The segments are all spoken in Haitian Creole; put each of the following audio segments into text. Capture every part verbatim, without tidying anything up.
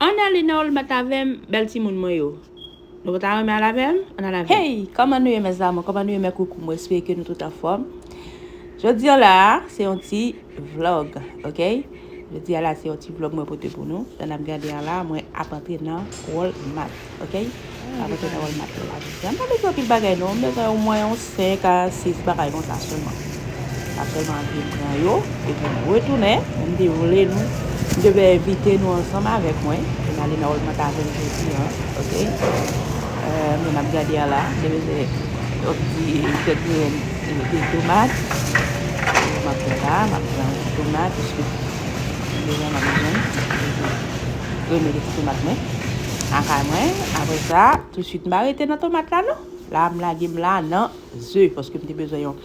Ann ale nan Walmart avè m, bèl timoun mwen yo. Nou pa ta renmen al avè m? Ann al avè m. Hey, kòman nou ye, mes amours? Kòman nou ye, mes coucous? Mwen espere ke nou tout anfòm. Jodi a la, se yon ti vlog, ok? Jodi a la, se yon ti vlog mwen pote pou nou. Jan n ap gade a la, mwen ap antre nan Walmart, ok? Ap antre nan Walmart la, jodi a. M pa bezwen anpil bagay non, m bezwen omwen yon senk a sis bagay konsa sèlman. M ap sèlman antre pran yo, epi m retounen. M te vle nou, m te vle envite nou ansanm avèk mwen pou n ale nan Walmart avè m jodi a, ok? Euh, men n ap gade a la, m te bezwen yon ti kèk grenn, euh, de tomat. M ap pran la, m ap pran yon ti tomat, piske m bezwen, m ap bezwen. Renmen de ti tomat mwen lakay mwen. Apre sa, tousuit, m pa rete nan tomat la non. La, m lage m la nan ze, paske m te bezwen yon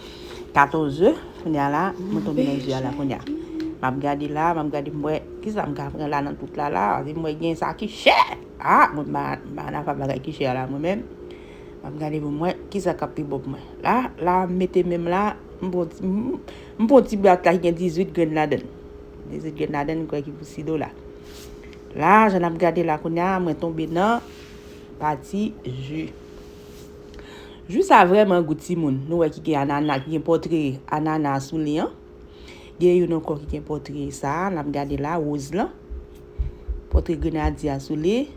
katòz ze. Kounye a la, mwen tonbe nan ze a la kounye a. M ap gade la, m ap gade m wè, kisa m ka pran la nan tout la la. Paske m wè gen sa ki chè. Ah, mwen m pa, m pa nan afè bagay ki chè a la, mwen menm. M ap gade pou m wè, kisa k ap pi bon pou mwen. La, la, m mete men m la, m pran ti, m, m pran ti bwat la ki gen dizuit grenn ladan l. Dizuit grenn ladan l, m kwè ki pou sis dola. La, jan n ap gade la kounye a, mwen tonbe nan pati ji. Ji sa vrèman gou timoun. Nou wè ki gen anana, ki gen pòtre anana sou li an. Gen youn ankò ki gen pòtre sa a, n ap gade la, woz lan. Pòtre grenadye a sou li.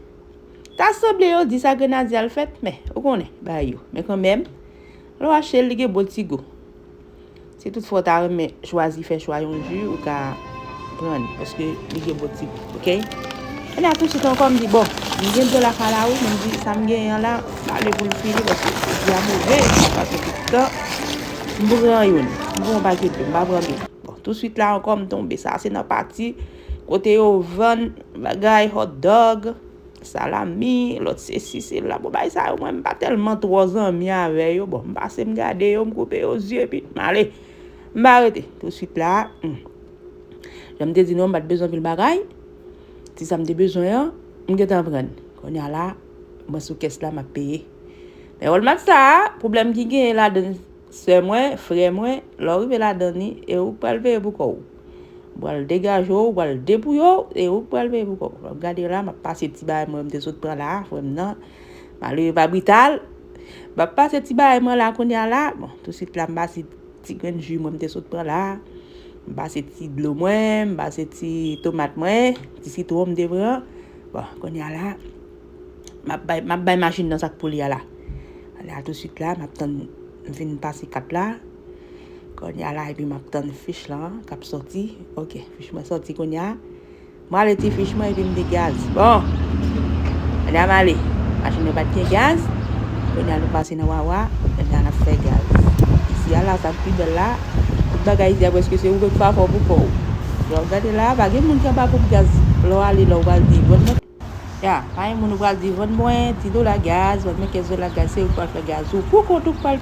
Ta sanble yo di sa grenadye a l fèt, men, ou konnen, bagay yo. Men kanmenm, lè w achte l, li gen bon ti gou. Si toutfwa w ta renmen chwazi fè chwa yon ji, ou ka pran li, paske li gen bon ti gou, ok? Kounye a tousuit ankò, m di, bon, m gen dlo lakay la, wi, men m di, sa m genyen an la, m ale pou l fini, paske jodi a move, m pa pase tout tan. M pran youn, m pran yon pakèt dlo, m pa pran dlo. Bon, tousuit la ankò, m tonbe. Sa se nan pati kote yo vann bagay, hot dog, salami, lòt sesi, sela. Bon, bagay sa yo, mwen, m pa tèlman twò zanmi avè yo. Bon, m pase, m gade yo, m koupe yo zye, epi m ale. M pa rete. Tousuit la, hmm. Jan m te di nou, m pa t bezwen anpil bagay. Ti sa m te bezwen an, m gentan pran. Kounye a la, mwen sou kès la, m ap peye. Men Walmart sa a, pwoblèm ki genyen ladan l, sè mwen, frè mwen, lè w rive ladan li, e ou k pral peye pou kò w. Ou pral degaje w, ou pral depouye w, e ou k pral peye pou kò w. W ap gade la, m ap pase ti bagay mwen m te sot pran la, frè m nan. Malere pa brital. M ap pase ti bagay mwen la kounye a la. Bon, tousuit la, m pase ti grenn ji mwen m te sot pran la. M pase ti dlo mwen, m pase ti tomat mwen, ti sitwon m te pran. Bon, kounye a la, m ap bay, m ap bay machin nan sa k pou li a la. La, tousuit la, m ap tann m fin pase kat la. Kounye a la, epi m ap tann fich lan k ap sòti. Ok, fich mwen sòti kounye a. M ale ti fich mwen, epi m di gaz. Bon, kounye a m ale. Machin nan pa t gen gaz. Kounye a nou pase nan Wawa, kounye a n ap fè gaz. Isi a la, sa k pi bèl la, tout bagay isi a prèske se ou menm k pa fè pou kò w. Lè w gade la, pa gen moun ki anba ponp gaz. Lè w ale la, ou pral di, vann mwen. Ya, pa gen moun ou pral di, vann mwen dis dola gaz, vann mwen kenz dola gaz, se ou k pral fè gaz ou. Pou kont ou k pral